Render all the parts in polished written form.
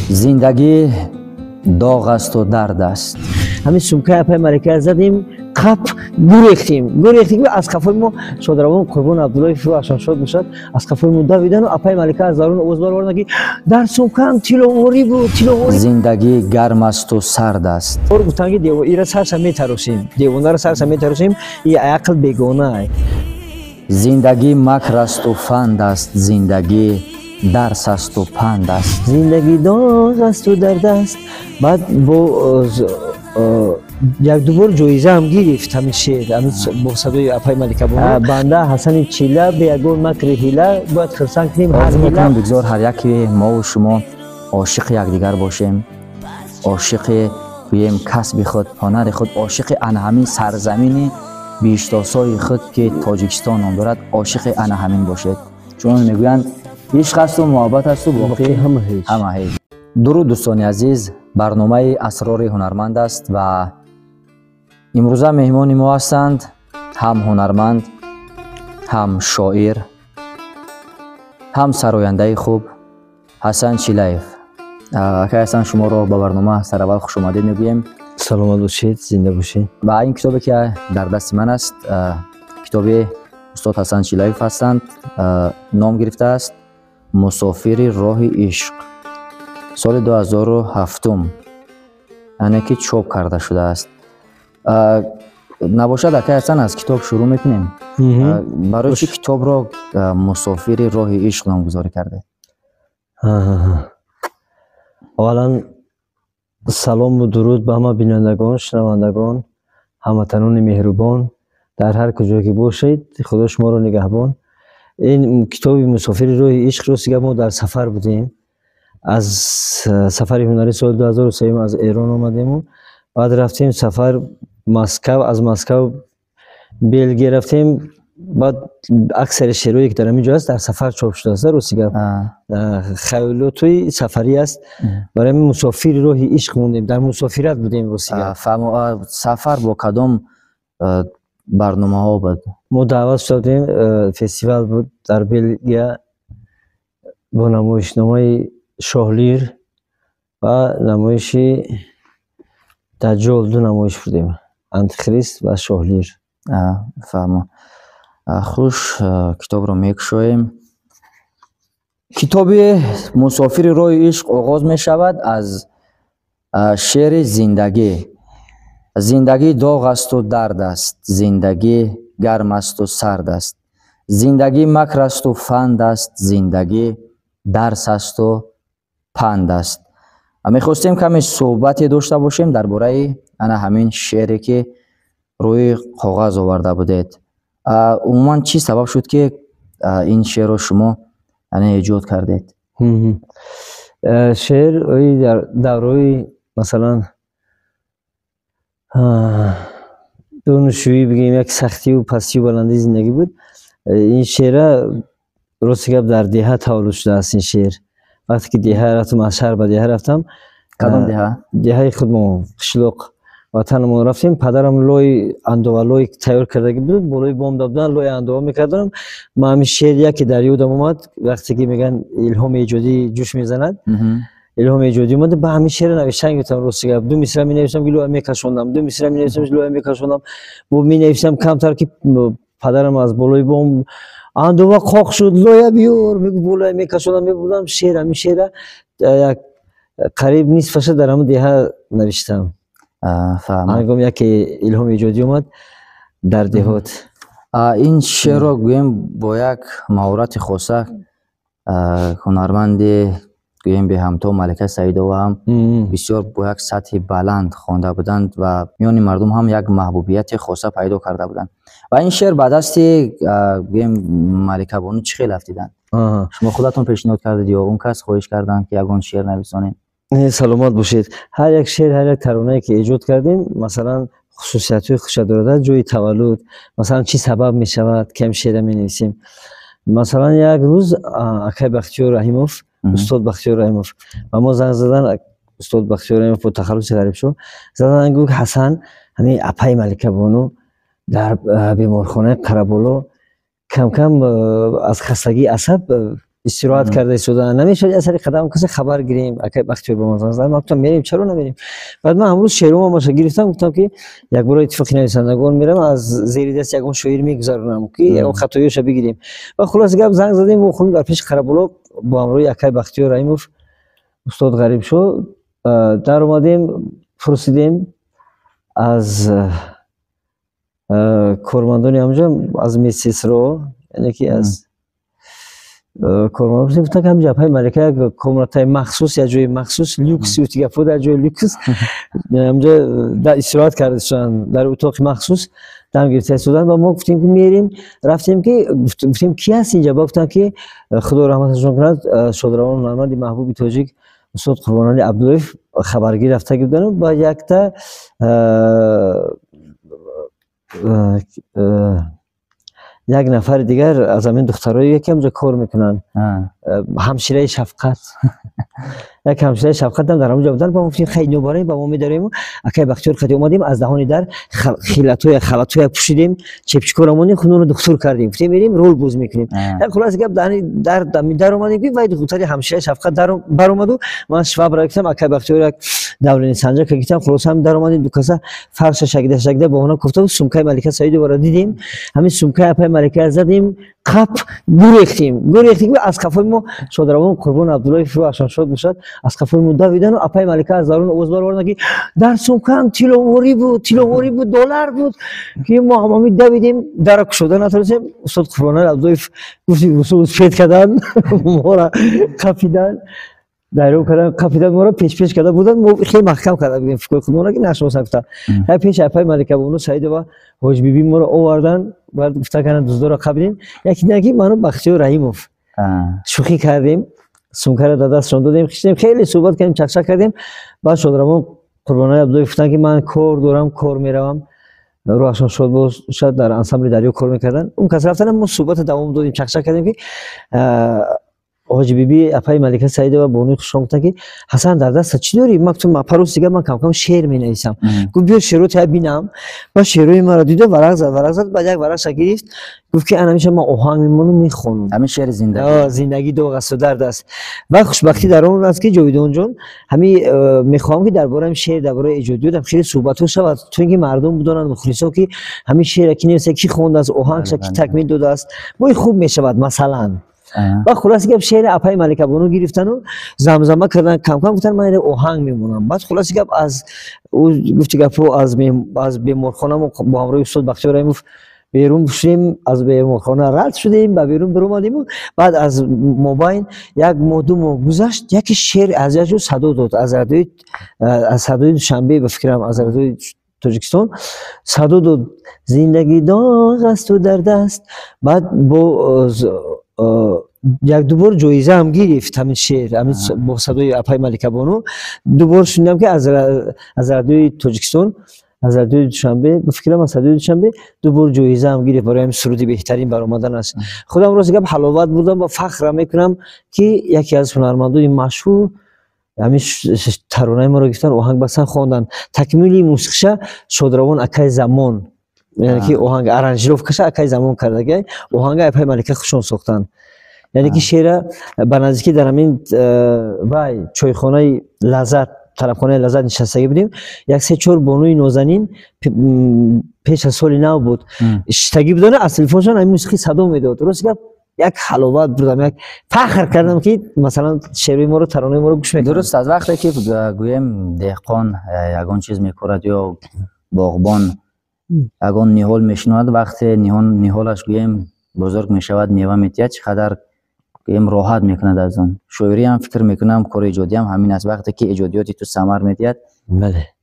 Зиндагӣ доғ асту дард аст. Ҳамин сумкаи апаи Малика задем, қап гурехтем, гурехтем. Аз қафои мо шодравон Қурбон Абдуллоев, рӯҳашон шод бошад, аз қафои мо давидану апаи Малика аз дарун овоз бароварданд, ки дар сумкаам тиловорӣ буд, тиловорӣ. Зиндагӣ гарм асту сард аст. Ор гуфтанд, ки ира сарша метаросем, девонаро сарша метаросем, и ақл бегона. Зиндагӣ макр асту фанд аст, зиндагӣ дарс асту панд аст. Зиндагӣ доғ асту дард аст. Баъд бо як дубор ҷоизаам гирифт ҳамин шеър, ҳамин бо садои апаи Малика бону. Банда Ҳасани Чила, бе ягон макри ҳила бояд хурсанд кунем ҳар Орзу мекунам, ҳила. Бигзор ҳар яке мову шумо ошиқи якдигар бошем, ошиқи, гӯем, касби худ, ҳунари худ, ошиқи ана ҳамин сарзамини биҳиштосои худ, ки Тоҷикистон ном дорад, ошиқи ана ҳамин бошед. Чунон мегӯянд, ишқ асту муҳаббат асту боқӣ ҳама ҳеҷ. Ҳама ҳеҷ. Дуруд, дӯстони азиз, барномаи «Асрори ҳунарманд» аст ва имрӯза меҳмони мо ҳастанд ҳам ҳунарманд, ҳам шоир, ҳам сарояндаи хуб Ҳасан Чилаев. Акай Ҳасан, шуморо ба барнома сараввал хушомадед мегӯем. Саломат бошед, зинда бошед. Ва ин китобе, ки дар дасти ман аст, китоби устод Ҳасан Чилаев ҳастанд, ном гирифтааст «Мусофири роҳи ишқ», соли 2007, яъне ки чоп карда шудааст. Набошад, акай Ҳасан, аз китоб шурӯъ мекунем. Барои чӣ китобро «Мусофири роҳи ишқ» номгузорӣ кардед? Аввалан, салому дуруд ба ҳама бинандагон, шунавандагон, ҳамватанони меҳрубон дар ҳар куҷо ки бошед, Худо шуморо нигаҳбон. Ин китоби «Мусофири роҳи ишқ», рости гап, мо дар сафар будем. Аз сафари ҳунарӣ соли 2003 аз Эрон омадему баъд рафтем сафар Москав, аз Москав Белгия рафтем. Баъд аксари шеърое, ки дар ҳамин ҷо аст, дар сафар чоп шудааст, рости гап, хаёлотҳои сафарӣ аст. Барои ҳамин «Мусофири роҳи ишқ» мондем, дар мусофират будем, рости гап. Фаҳмо, сафар бо кадом барномаҳо буд? Мо даъват шуда будем, фестивал буд дар Белгия бо намоишномаи «Шоҳлир» ва намоиши «Даҷҷол», ду намоиш будем, «Антихрист» ва «Шоҳлир». Фаҳмо. Хуш, китобро мекушоем. Китоби «Мусофири роҳи ишқ» оғоз мешавад аз шеъри «Зиндагӣ». Зиндагӣ доғ асту дард аст, зиндагӣ гарм асту сард аст, зиндагӣ макр асту фанд аст, зиндагӣ дарс асту панд аст. Мехостем каме суҳбате дошта бошем дар бораи ана ҳамин шеъре, ки рӯи коғаз оварда будед. Умуман, чӣ сабаб шуд, ки ин шеърро шумо, яъне, эҷод кардед? Шеър дар давраи, масалан, донишҷӯӣ бигӯем, як сахтию пастию баландии зиндагӣ буд. Ин шеъра, рости гап, дар деҳа таваллуд шудааст ин шеър. Вақте ки деҳа рафтам, аз шаҳр ба деҳа рафтам. Кадом деҳа? Деҳаи худмон, қишлоқ, ватанамон рафтем. Падарам лои андова, лой тайёр кардагӣ буд, болои бом буданд, лои андова мекардам. Ман ҳамин шеър яке дар ёдам омад. Вақте ки мегӯянд, илҳоми эҷодӣ ҷӯш мезанад, илҳоми эҷодӣ омада, ба ҳамин шеъра навиштан гирифтам. Рости гап, ду мисра менавиштам, ки лоя мекашондам, ду мисра менавиштам, лоя мекашондам, бо менавиштам камтар, ки падарам аз болои бом: «Андова қоқ шуд, лоя биёр», мегуфт. Болоя мекашондам, мебурдам. Шеър, ҳамин шеъра як қариб нисфаша дар ҳамон деҳа навиштам. Фаҳмам. Ҳангоми яке илҳоми эҷодӣ омад дар деҳот. Ин шеърро, гӯем, бо як маҳорати хоса ҳунарманди, гӯем, беҳамто Малика Саидова ҳам бисёр бо як сатҳи баланд хонда буданд ва миёни мардум ҳам як маҳбубияти хоса пайдо карда буданд. Ва ин шеър ба дасти, гӯем, Маликабону чӣ хел афтиданд? Шумо худатон пешниҳод кардед ё он кас хоҳиш карданд, ки ягон шеър нависонед? Саломат бошед. Ҳар як шеър, ҳар як таронае, ки эҷод кардем, масалан, хусусиятҳои худша дорад, ҷои таваллуд, масалан, чӣ сабаб мешавад, ки ҳам шеъра менависем. Масалан, як рӯз акай Бахтиёр Раҳимов, устод Бахтиёр Раҳимов ба мо занг задан. Устод Бахтиёр Раҳимов бо тахаллуси Ғарибшоҳ задан, гуфт: «Ҳасан, ҳамин апаи Маликабону дар беморхонаи Қараболо кам-кам аз хастагии асаб Истироҳат карда истодан намешавад, аз сари қадам касе хабар гирем. Акай Бахтиёр ба ман занг зад, ман гуфтам, мерем, чаро намерем? Баъд ман ҳамрӯз шеърумамаша гирифтам, гуфтам, ки якбора иттифоқи нависандагон мерам, аз зери даст ягон шоир мегузаронам, ки ягон хатоиёша бигирем. Ва хулоса гап, занг задем, вохӯрем дар пеши Қарабулоқ бо ҳамроҳи акай Бахтиёр Раҳимов, устод Ғарибшо. Даромадем, пурсидем аз кормандони ҳамҷо, аз медсестро, яъне ки аз кормандон, гуфтан, ки ҳамҷа апаи Малика як комнатаи махсус, як ҷои махсус, люкс, гапо, дар ҷои люкс ҳамҷа дар истироҳат карда шуданд, дар утоқи махсус дам гирифта истоданд. Ва мо гуфтем, ки мерем. Рафтем, ки гуфтем, ки ҳаст инҷа? Ба гуфтам, ки Худо раҳматашон кунад, шодравон ҳунарманди маҳбуби тоҷик устод Қурбонали Абдуллоев хабаргир рафта буданд ба якта як нафари дигар аз ҳамин духтарое, ки ҳамҷо кор мекунанд, ҳамшираи шафқат, як ҳамшираи шафқатам дар ҳамонҷо буданд. Ба мо гуфтем, хай, нобарем, ба мо медарем. Акай Бахтиёр қати омадем, аз даҳони дар хилатоя, халатоя пӯшидем, чепчикора мондем, худмонро духтур кардем, гуфтем, мерем, рол боз мекунем. Як хулоса гап, даҳани дар дар омадем, ки вай духтари ҳамшираи шафқат баромаду ман швабра гирифтам, акай Бахтиёр як давление санҷака гирифтам. Хулоса, ҳам даромадем, ду каса фарша шагида шагида бо она кофта, сумкаи Малика Саидоваро дидем. Ҳамин сумкаи апаи Малика задем, қап, гурехтем, гурехтем. Аз қафои мо шодравон Қурбон Абдуллоев, рӯҳашон шод бошад, аз қафои мо давидану апаи Малика аз дарун овоз баровардан, ки дар сумкаам тилловорӣ буд, тилловорӣ буд, доллар буд, ки мо ҳамами давидем, дара кушода натонистем. Устод Қурбонали Абдуллоев гуфти успеть кардан, мора қапидан, дарё кардан, қапидан, моро пеш-пеш карда буданд. Мо хеле маҳкам карда будем фикри худмонро, ки нашиносам, гуфта. Ҳай, пеш апаи Малика Бону Саидова, Ҳоҷибибӣ моро овардан. Баъд гуфта карданд, дуздоро қабидем. Яке дидан, ки ману Бахтиёр Раҳимов шӯхӣ кардем, сумкаро дар дастшон додем, хиштем, хеле суҳбат кардем, чақчақ кардем. Баъд шодравон Қурбонали Абдуллоев гуфтанд, ки ман кор дорам, кор меравам, рӯҳашон шод бошад, дар ансамбли Дарё кор мекарданд. Он кас рафтан, мо суҳбата давом додем, чақчақ кардем, ки Ҳоҷибибӣ апаи Малика Саидова, бонуи хушон, гуфтанд, ки Ҳасан, дар дастат чӣ дорӣ? Ман гуфтам, пароз дигар ман камкам шеър менависам. Гуфт, биё, шеърот я бинам. Ба шеърҳои маро дида, варақ зад, варақ зад, баъд як варақша гирифт, гуфт, ки ана ҳамеша ман оҳанг мемонам, мехонам. Ҳамин шеъри зиндагӣ. Зиндагӣ доғ асту дард аст. Ва хушбахтӣ дар он аст, ки Ҷовидонҷон, ҳамин мехоҳам, ки дар бораи шеър, дар бораи эҷодиётам хеле суҳбатҳо шавад, то ин ки мардум бидонанд, мухлисо, ки ҳамин шеъра ки нависа, ки хондааст, оҳангша ки такмил додааст, бои хуб мешавад, масалан. Ва хулоси гап, шеъри апаи Маликабону гирифтану замзама кардан, камкам гуфтан, ман иро оҳанг мемонам. Баъд хулоси гап, аз гуфти гапҳо, аз беморхона мо бо ҳамроҳи устод Бахтиёр Раҳимов берун шудем, аз беморхона рад шудем, ба берун биромадему баъд аз мобайн як моҳ, 2 моҳ гузашт, яке шеър аз як ҷо садо дод, аз садои Душанбе, ба фикрам, аз радиои Тоҷикистон садо дод: зиндагӣ доғ асту дард аст. Баъд бо як дубор ҷоиза ҳам гирифт ҳамин шеър, ҳамин бо садои апаи Маликабону. Дубор шунидам, ки аз радиои Тоҷикистон, аз радиои Душанбе, ба фикрам, аз радиои Душанбе дубор ҷоиза ҳам гирифт барои ҳамин суруди беҳтарин баромадан аст. Худам рости гап ҳаловат бурдам ва фахрам мекунам, ки яке аз ҳунармандони машҳур ҳамин таронаи моро гирифтан, оҳанг бастан, хондан. Такмили мусиқиша шодравон акай Замон, яъне ки оҳанг аранжировкаша акай Замон кардагай, оҳанга апаи Малика хушон сохтанд. Яъне ки шеъра ба наздикӣ дар ҳамин вай чойхонаи Лаззат, тарабхонаи Лаззат нишастагӣ будем, як се чор бонуи нозанин, пеш аз соли нав буд, шиштагӣ буданд, аз телефоншон ҳамин мусиқӣ садо медод. Рости гап, як ҳаловат бурдам, як фахр кардам, ки масалан шеърҳои моро, таронаи моро гӯш мекунанд. Дуруст аст. Вақте ки гӯем деҳқон ягон чиз мекорад ё боғбон ягон ниҳол мешинонад, вақте ниҳолаш, гӯем, бузург мешавад, мева метиҳад, чӣ қадар, гӯем, роҳат мекунад аз он. Шоириам, фикр мекунам, кори эҷодиам ҳамин аст. Вақте ки эҷодиёти ту самар медиҳад,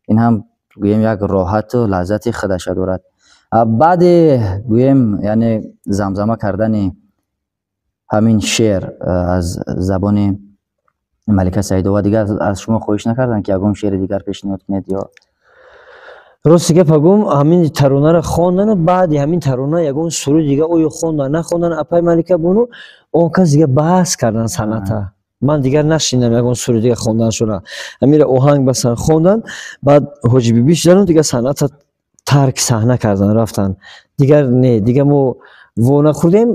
ин ҳам, гӯем, як роҳату лаззати худаша дорад. Баъде, гӯем, яъне замзама кардани ҳамин шеър аз забони Малика Саидова, дигар аз шумо хоҳиш накарданд, ки ягон шеъри дигар пешниҳод кунед ё? Рости гапа гум, ҳамин таронаро хондану баъди ҳамин тарона ягон суруди дига оё хондан, нахондан апаи Малика бону, он кас дига баҳс кардан санъата. Ман дигар нашинидам ягон суруди дига хонданшона. Ҳаминро оҳанг бастан, хондан, баъд Ҳоҷибибӣ шудану дигар санъата тарк саҳна кардан, рафтан. Дигар не, дигар мо Вонахӯрдем.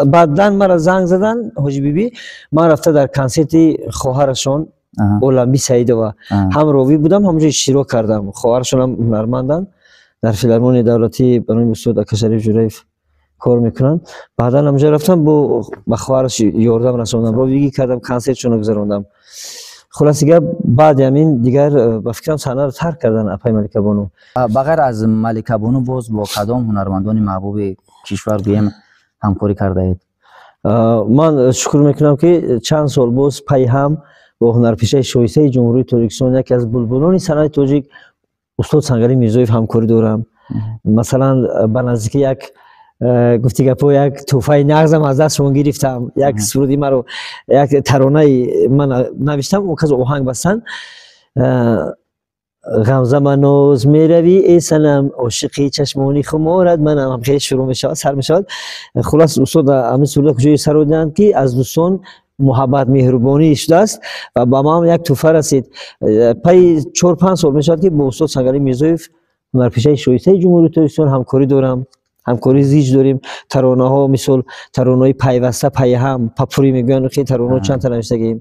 Баъдан маро занг задан Ҳоҷи Бибӣ, ман рафта дар консерти хоҳарашон Оламби Саидова ҳам ровӣ будам, ҳамонҷо иштирок кардам. Хоҳарашонам ҳунарманданд, дар филармонияи давлатӣ ба номи устод Акашариф Ҷураев кор мекунанд. Баъдан ҳамонҷо рафтам, ба хоҳараш ёрдам расондам, ровигӣ кардам, консертшонро гузарондам. Хулоси гап, баъди ҳамин дигар ба фикрам саҳнаро тарк кардан апай Маликабону. Ба ғайр аз Маликабону боз бо кадом ҳунармандони маҳбуби кишвар гӯем ҳамкорӣ кардаед? Ман шукр мекунам, ки чанд сол боз пайҳам бо ҳунарпешаи шоистаи Ҷумҳурии Тоҷикистон, яке аз булбулони санъати тоҷик, устод Сангалӣ Мирзоев ҳамкорӣ дорам. Масалан, ба наздикӣ як гуфти гапҳо, як тӯҳфаи нағзам аз дастшон гирифтам. Як суруди маро, як таронаи ман навиштам, он кас оҳанг бастанд. Ғамза маноз меравӣ, э санам, ошиқи чашмони хуморат манам, хеле шурӯъ мешавад, сар мешавад. Хулас, устод ҳамин суруда куҷое сародианд, ки аз дӯстон муҳаббат, меҳрубонӣ шудааст ва ба ман як тӯҳфа расид. Пайи 4-5 сол мешавад, ки бо устод Сангалӣ Мирзоев, ҳунарпешаи шоистаи Ҷумҳурии Тоҷикистон, ҳамкорӣ дорам, ҳамкории зич дорем. Таронаҳо, мисол таронаҳои пайваста, пайҳам, попурри мегӯянд, хеле таронаҳо чандта навиштагием.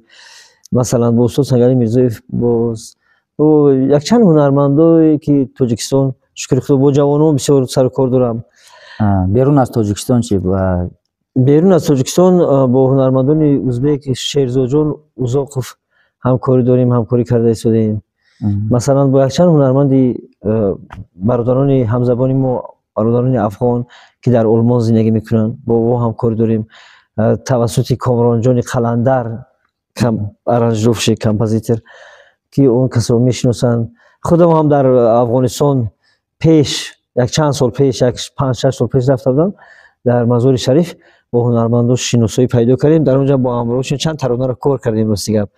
Масалан, бо устод Сангалӣ Мирзоев, боз бо якчанд ҳунармандое, ки Тоҷикистон, шукри Худо, бо ҷавонон бисёр сару кор дорам. Берун аз Тоҷикистон чи? Берун аз Тоҷикистон бо ҳунармандони узбек Шерзоджон Узоқов ҳамкорӣ дорем, ҳамкорӣ карда истодаем. Масалан, бо якчанд ҳунарманди бародарони ҳамзабони мо, бародарони афғон, ки дар Олмон зиндагӣ мекунанд, бо ӯ ҳамкорӣ дорем. Тавассути Комронҷони Қаландар, аранжировщик, композитор, ки он касро мешиносанд. Худам ҳам дар Афғонистон пеш, як чанд сол пеш, як 5-6 сол пеш рафта будам, дар Мазори Шариф бо ҳунармандо шиносоӣ пайдо кардем. Дар онҷа бо ҳамроҳшон чанд таронаро кор кардем, рости гап.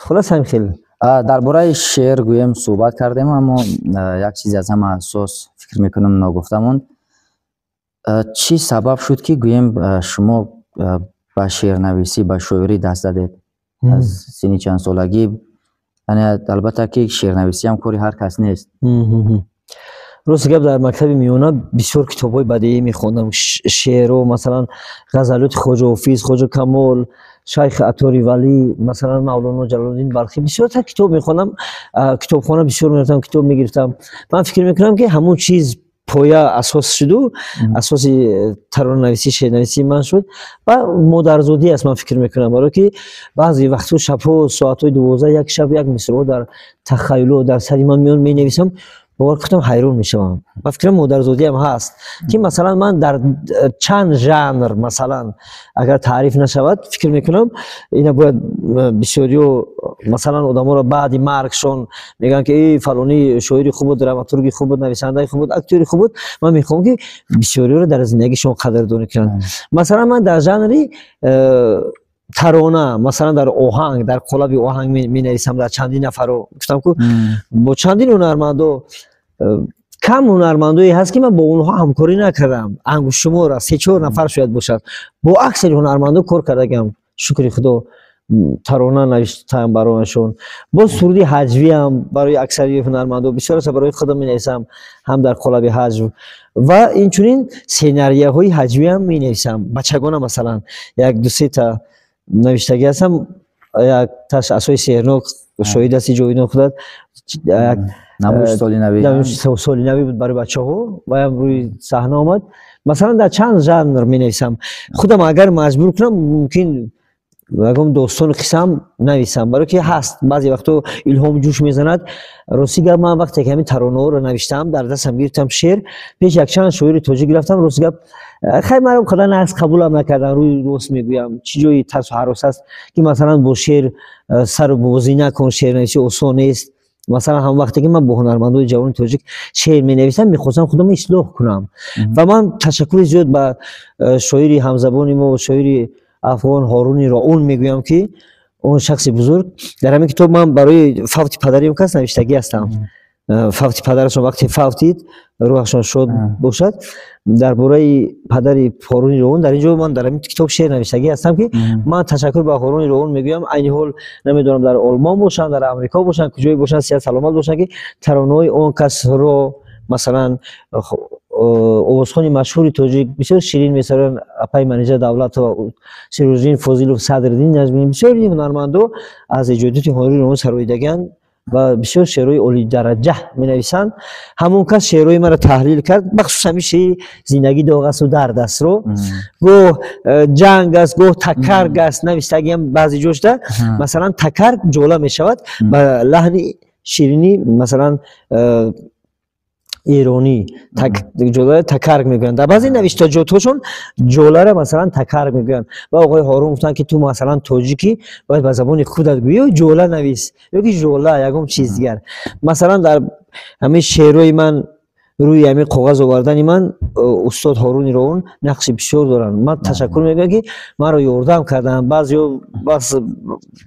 Хулас, ҳамин хел. Дар бораи шеър гӯем суҳбат кардем, аммо як чизе аз ҳама асос, фикр мекунам, ногуфта монд. Чӣ сабаб шуд, ки гӯем шумо ба шеърнависӣ, ба шоирӣ даст задед аз синни чандсолагӣ? Яъне, албатта, ки шеърнависиам кори ҳар кас нест. Рости гап, дар мактаби миёна бисёр китобҳои бадеӣ мехондам, шеъру, масалан, ғазалиёти Хоҷа Ҳофиз, Хоҷа Камол, Шайхи Аттори Валӣ, масалан, Мавлоно Ҷалолиддин Балхӣ. Бисёртар китоб мехондам, китобхона бисёр мерафтам, китоб мегирифтам. Ман фикр мекунам, ки ҳамон чиз поя, асос шуду асоси таронанависӣ, шеърнависии ман шуд ва модарзодӣ аст, ман фикр мекунам, барое ки баъзе вақтҳо шабҳо соатҳои 12-1 шаб як мисрҳо дар тахаюло дар сари ман меён, менависам, бовар кунам, ҳайрон мешавам. Ба фикрам, модарзодиам ҳаст, ки масалан ман дар чанд жанр, масалан, агар таъриф нашавад, фикр мекунам, ина бояд бисёриё, масалан, одаморо баъди маргшон мегӯянд, ки э, фалонӣ шоири хуб буд, драматурги хуб буд, нависандаи хуб буд, актёри хуб буд. Ман мехоҳам, ки бисёриёро дар зиндагишон қадрдонӣ кунанд. Масалан, ман дар жанри тарона, масалан, дар оҳанг, дар қолаби оҳанг менависам. Дар чандин нафаро гуфтам ку, бо чандин ҳунармандо, кам ҳунармандое ҳаст, ки ман бо онҳо ҳамкорӣ накардам, ангуштшумор аст, се-чор нафар шояд бошад. Бо аксари ҳунармандо кор кардагам, шукри Худо, тарона навиштам барояшон, боз суруди ҳаҷвиам барои аксари ҳунармандо, бисёр аст, барои худам менависам ҳам дар қолаби ҳаҷв ва инчунин сценарияҳои ҳаҷвиам менависам, бачагона. Масалан, як ду сета навиштагӣ ҳастам, як таш Асои сеҳрнок, шоҳид ҳасти, ҷовидон худат, як намоиши соли навӣ. Соли навӣ буд барои бачаҳо, ваям рӯи саҳна омад. Масалан, дар чанд жанр менависам. Худам агар маҷбур кунам, мумкин ягон достону қиссаам нависам, барое ки ҳаст, баъзе вақтҳо илҳом ҷӯш мезанад. Рости гап, ман вақте ки ҳамин таронаҳоро навиштам, дар дастам гирифтам шеър, пеш якчанд шоири тоҷик рафтам. Рости гап, хай, маро қадар нағз қабулам накардан, рӯи рост мегӯям. Чӣ ҷои тарсу ҳарос аст, ки масалан бо шеър сару бозӣ накун, шеърнависӣ осон нест. Масалан, ҳам вақте ки ман бо ҳунармандои ҷавони тоҷик шеър менависам, мехостам худамро ислоҳ кунам. Ва ман ташаккури зиёд ба шоири ҳамзабони мо, шоири афғон Ҳоруни Роун мегӯям, ки он шахси бузург, дар ҳамин китоб ман барои фавти падари он кас навиштагӣ ҳастам. Фавти падарашон, вақте фавтид, рӯҳашон шод бошад, дар бораи падари Ҳоруни Роун дар ин ҷо ман дар ҳамин китоб шеър навиштагӣ ҳастам, ки ман ташаккур ба Ҳоруни Роун мегӯям. Айни ҳол намедонам, дар Олмон бошанд, дар Амрико бошанд, куҷое бошанд, сиҳат саломат бошанд, ки таронаҳои он касро, масалан, Овозхони машҳури тоҷик бисёр ширин месароянд, апаи Манижа Давлатова, Сироҷиддин Фозилов, Садриддин Наҷмӣ, бисёри ҳунармандо аз эҷодиёти Ҳорун Роҳун сароидагианд ва бисёр шеърҳои олидараҷа менависанд. Ҳамон кас шеърҳои маро таҳлил кард, бахусус ҳамин шеъри «Зиндагӣ доғ асту дард астро». Гоҳ ҷанг аст, гоҳ такарг аст, навистагиам баъзе ҷошта. Масалан, такарг ҷола мешавад ба лаҳни ширинӣ, масалан, эронӣ ҷолара такарг мегӯянд. Дар баъзе навиштаҷотҳошон ҷолара, масалан, такарг мегӯянд. Ва оқои Ҳорун гуфтанд, ки ту, масалан, тоҷикӣ, бояд ба забони худат гӯӣ, ё ҷола навис, ё ки жола, ягон чиз дигар. Масалан, дар ҳамин шеърҳои ман, рӯи ҳамин коғаз овардани ман устод Ҳоруни Роҳун нақши бисёр доранд. Ман ташаккур мегӯям, ки маро ёрдам карданд.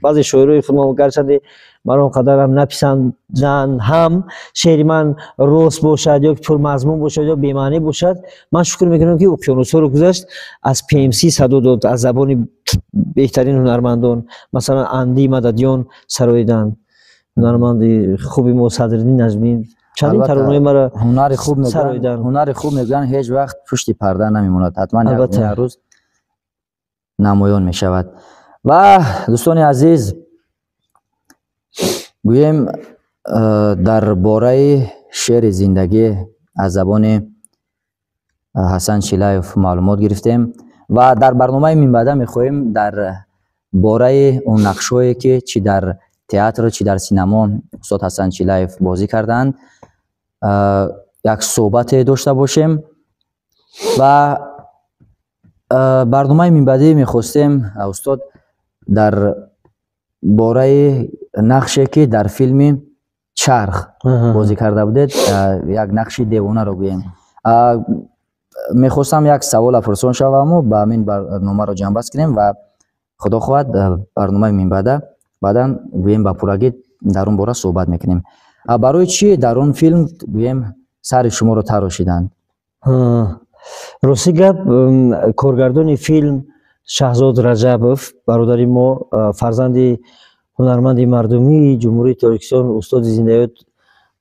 Баъзе шоирои худмо, гарчанде маро он қадарам написанданд ҳам, шеъри ман рост бошад ё пурмазмун бошад, ё бемаънӣ бошад, ман шукр мекунам, ки уқёнусҳоро гузашт, аз ПМС садо дод, аз забони беҳтарин ҳунармандон, масалан, Анди Мададиён сароиданд, ҳунарманди хуби мо Садриддин Наҷмӣ чандин таронаҳои маро ҳунари хуб мегӯянд, ҳунари хуб мегӯянд, ҳеҷ вақт пушти парда намемонад, ҳатман як рӯз намоён мешавад. Ва дӯстони азиз, гӯем, дар бораи шеъри «Зиндагӣ» аз забони Ҳасан Чилаев маълумот гирифтем ва дар барномаи минбаъда мехоҳем дар бораи он нақшҳое, ки чӣ дар театр, чӣ дар синамо устод Ҳасан Чилаев бозӣ карданд, як суҳбате дошта бошем. Ва барномаи минбаъдӣ мехостем, устод, дар бораи нақше, ки дар филми «Чарх» бозӣ карда будед, як нақши девонаро гӯем. Мехостам як савола пурсон шаваму ба ҳамин барномаро ҷамъбаст кунем ва, худо хоҳад, барномаи минбаъда баъдан, гӯем, ба пуррагӣ дар он бора суҳбат мекунем. Барои чӣ дар он филм, гӯем, сари шуморо тарошиданд? Рости гап, коргардони филм Шаҳзод Раҷабов, бародари мо, фарзанди ҳунарманди мардумии Ҷумҳурии Тоҷикистон, устоди зиндаёд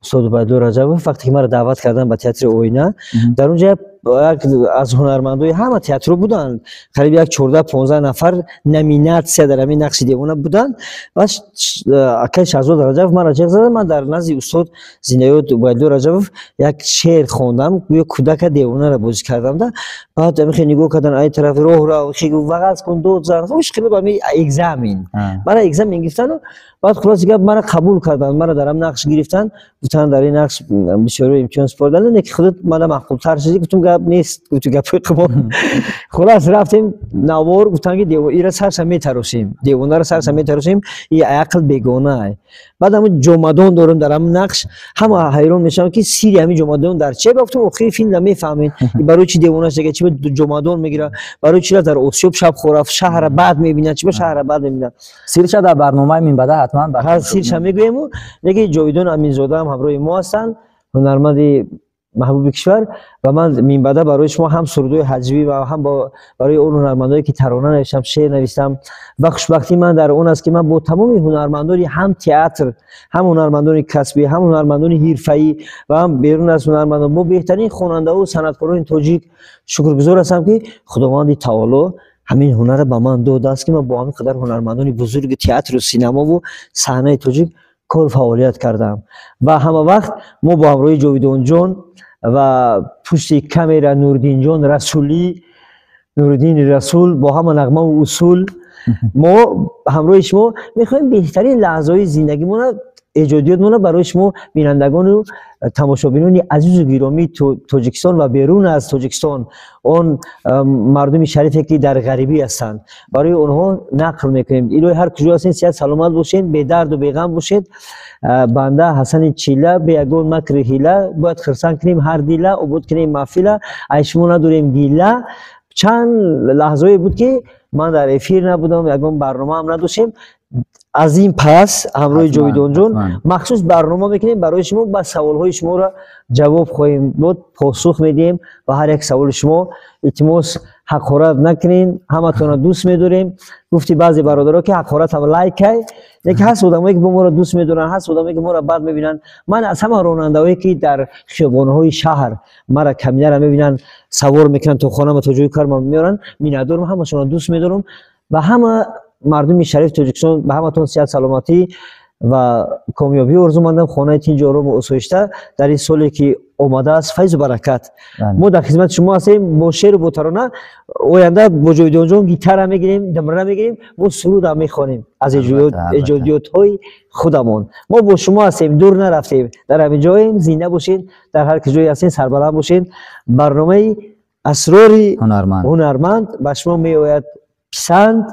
устод Убайдулло Раҷабов, вақте ки маро даъват карданд ба театри «Оина», дар он ҷо як аз ҳунармандои ҳама театрро буданд, қариб як 14-15 нафар номинатсия дар ҳамин нақши девона буданд. Ва акаи Шаҳзод Раҷабов маро ҷеғ зада, ман дар назди устод зиндаёд Убайдулло Раҷабов як шеър хондам, гӯё кӯдака девонаро бозӣ кардам да. Баъд ҳамихе нигоҳ кардан, ай тарафи роҳ рав, вағаз кун, дод зан, хеле ба ҳами экзамен, мара экзамен гирифтану баъд, хулоси гап, мара қабул карданд, мара дар ҳам нақш гирифтанд. Гуфтанд, дар ин нақш бисёро имтиҳон супориданд, не ки худат мана маъқултар шудӣ. Гуфтум, гап нест, гуфту гапҳои қимор. Хулас, рафтем навор, гуфтанд, ки ира сарша метарошем, девонаро сарша метарошем, и ақл бегона. Баъд ҳамун ҷомадон дорем дар ҳамун нақш, ҳама ҳайрон мешаванд, ки сири ҳамин ҷомадон дар че. Гуфтум, охири филмда мефаҳмед, барои чи девона шуда, чи ҷомадон мегира, барои чи дар осиёб шаб хорафт, шаҳра бад мебинад, чи ба шаҳра бад мебинад. Сирша дар барномаи минбаъда ҳатман. Сирша мегӯему. Неки Ҷовидон Аминзодаам ҳамроҳи мо ҳастанд, ҳунарманди маҳбуби кишвар. Ва ман минбаъда барои шумо ҳам сурудҳои ҳаҷвӣ ва ҳам барои он ҳунармандое, ки тарона навиштам, шеър навиштам. Ва хушбахтии ман дар он аст, ки ман бо тамоми ҳунармандони ҳам театр, ҳам ҳунармандони касбӣ, ҳам ҳунармандони ҳирфаӣ ва ҳам берун аз ҳунармандон, бо беҳтарин хонандаҳу санъаткорони тоҷик шукргузор ҳастам, ки Худованди таоло ҳамин ҳунарро ба ман додааст, ки ман бо ҳамин қадар ҳунармандони бузурги театру синамову саҳнаи тоҷик кор фаъолият кардам. Ва ҳама вақт мо бо ҳамроҳи Ҷовидонҷон ва пушти камера Нуриддинҷон Расулӣ, Нуриддини Расул, бо ҳама нағмаву усул мо ҳамроҳи шумо мехоҳем беҳтарин лаҳзаҳои зиндагимона, эҷодиётмона барои шумо, бинандагону тамошобинони азизу гиромии Тоҷикистон ва берун аз Тоҷикистон, он мардуми шарифе, ки дар ғарибӣ ҳастанд, барои онҳо нақл мекунем. Илоҳи, ҳар куҷо ҳастед, сиҳат саломат бошед, бедарду беғам бошед. Банда Ҳасани Чила бе ягон макри ҳила бояд хирсанд кунем ҳар дила, обод кунем маҳфила, ай шумо надорем гила. Чанд лаҳзае буд, ки ман дар эфир набудам, ягон барномаам надоштем. Аз ин пас ҳамроҳи Ҷовидонҷон махсус барнома мекунем барои шумо, ба саволҳои шуморо ҷавоб хоҳем дод, посух медиҳем ба ҳар як саволи шумо. Илтимос, Ҳақорат накунин, ҳаматонро дӯст медорем. Гуфти баъзе бародаро, ки ҳақорат ҳам лайкай, лекин ҳаст одамое, ки бо моро дӯст медоранд, ҳаст одамое, ки моро бад мебинанд. Ман аз ҳама ронандаҳое, ки дар хиёбонҳои шаҳр мара, каминаро мебинанд, савор мекунанд, то хонама, то ҷои корма меоранд, миннатдорам, ҳамашонро дӯст медорам. Ба ҳама мардуми шарифи Тоҷикистон, ба ҳаматон сиҳат, саломатӣ ва комёбӣ орзумандам, хонаи тинҷу орому осоишта дар ин соле, ки омадааст, файзу баракат. Мо дар хизмати шумо ҳастем бо шеъру бо тарона. Оянда бо Ҷовидонҷон гитара мегирем, дамра мегирем, мо сурудам мехонем аз эҷодиётҳои худамон. Мо бо шумо ҳастем, дур нарафтем, дар ҳамин ҷоем. Зинда бошед, дар ҳар ки ҷое ҳастем, сарбаланд бошед. Барномаи «Асрори ҳунарманд» ба шумо меояд писанд.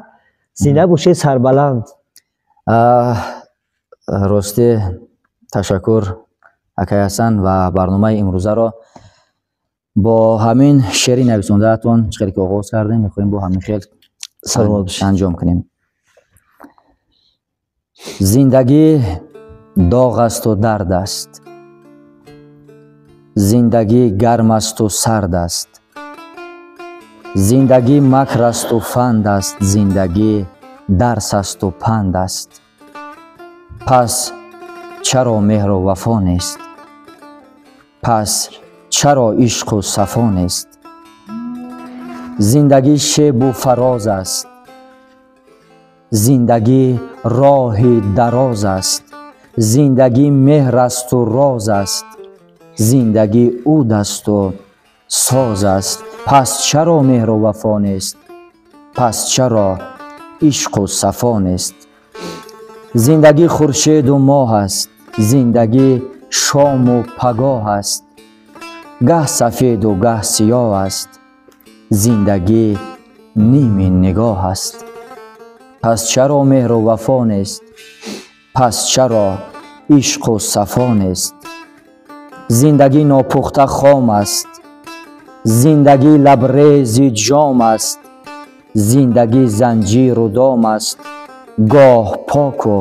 Зинда бошед, сарбаланд. Ростӣ, ташаккур, акай Ҳасан, ва барномаи имрӯзаро бо ҳамин шеъри нависондаатон, чӣ хеле ки оғоз кардем, мехоҳем бо ҳамин хел анҷом кунем. Зиндагӣ доғ асту дард аст, зиндагӣ гарм асту сард аст, зиндагӣ макр асту фанд аст, зиндагӣ дарс асту панд аст. Пас чаро меҳру вафо нест? Пас чаро ишқу сафо нест? Зиндагӣ шебу фароз аст, зиндагӣ роҳи дароз аст, зиндагӣ меҳр асту роз аст, зиндагӣ уд асту соз аст. Пас чаро меҳру вафо нест? Пас чаро ишқу сафо нест? Зиндагӣ хуршеду моҳ аст, зиндагӣ шому пагоҳ аст, гаҳ сафеду гаҳ сиёҳ аст, зиндагӣ ними нигоҳ аст. Пас чаро меҳру вафо нест? Пас чаро ишқу сафо нест? Зиндагӣ нопухта хом аст, зиндагӣ лабрези ҷом аст, зиндагӣ занҷиру дом аст, гоҳ поку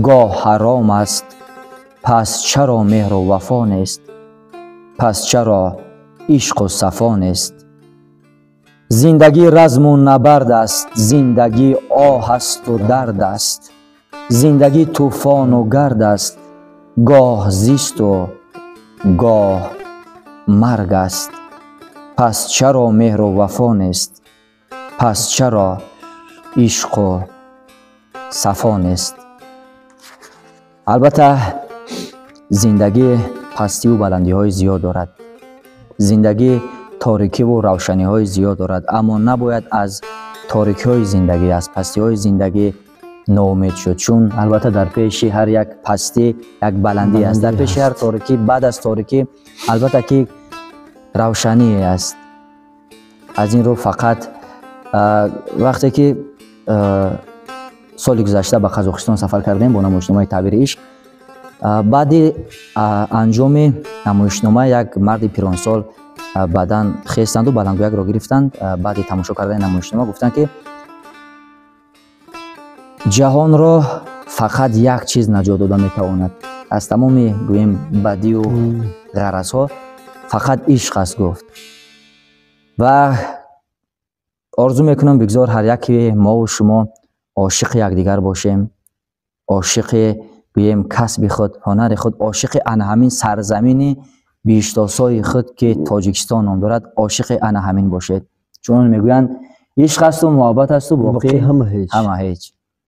гоҳ ҳаром аст. Пас чаро меҳру вафо нест? Пас чаро ишқу сафо нест? Зиндагӣ разму набард аст, зиндагӣ оҳ асту дард аст, зиндагӣ тӯфону гард аст, гоҳ зисту гоҳ марг аст. Пас чаро меҳру вафо нест? Пас чаро ишқу сафо нест? Албатта, зиндагӣ пастиву баландиҳои зиёд дорад, зиндагӣ торикиву равшаниҳои зиёд дорад, аммо набояд аз торикиҳои зиндагӣ, аз пастиҳои зиндагӣ ноумед шуд, чун албатта дар пеши ҳар як пастӣ як баландӣ аст, дар пеши ҳар торикӣ, баъд аз торикӣ албатта ки равшание аст. Аз ин рӯ, фақат вақте ки соли гузашта ба Қазоқистон сафар кардем бо намоишномаи «Таъбири ишқ», баъди анҷоми намоишнома як марди пиронсол баъдан хестанду баландгӯякро гирифтанд, баъди тамошо кардани намоишнома гуфтанд, ки ҷаҳонро фақат як чиз наҷот дода метавонад аз тамоми, гӯем, бадию ғаразҳо, фақат ишқ аст, гуфт. Ва орзу мекунам, бигзор ҳар яке мову шумо ошиқи якдигар бошем, ошиқи, гӯем, касби худ, ҳунари худ, ошиқи ана ҳамин сарзамини биҳиштосои худ, ки Тоҷикистон ном дорад, ошиқи ана ҳамин бошед, чун мегӯянд, ишқ асту муҳаббат асту, боқӣ ҳама ҳеҷ.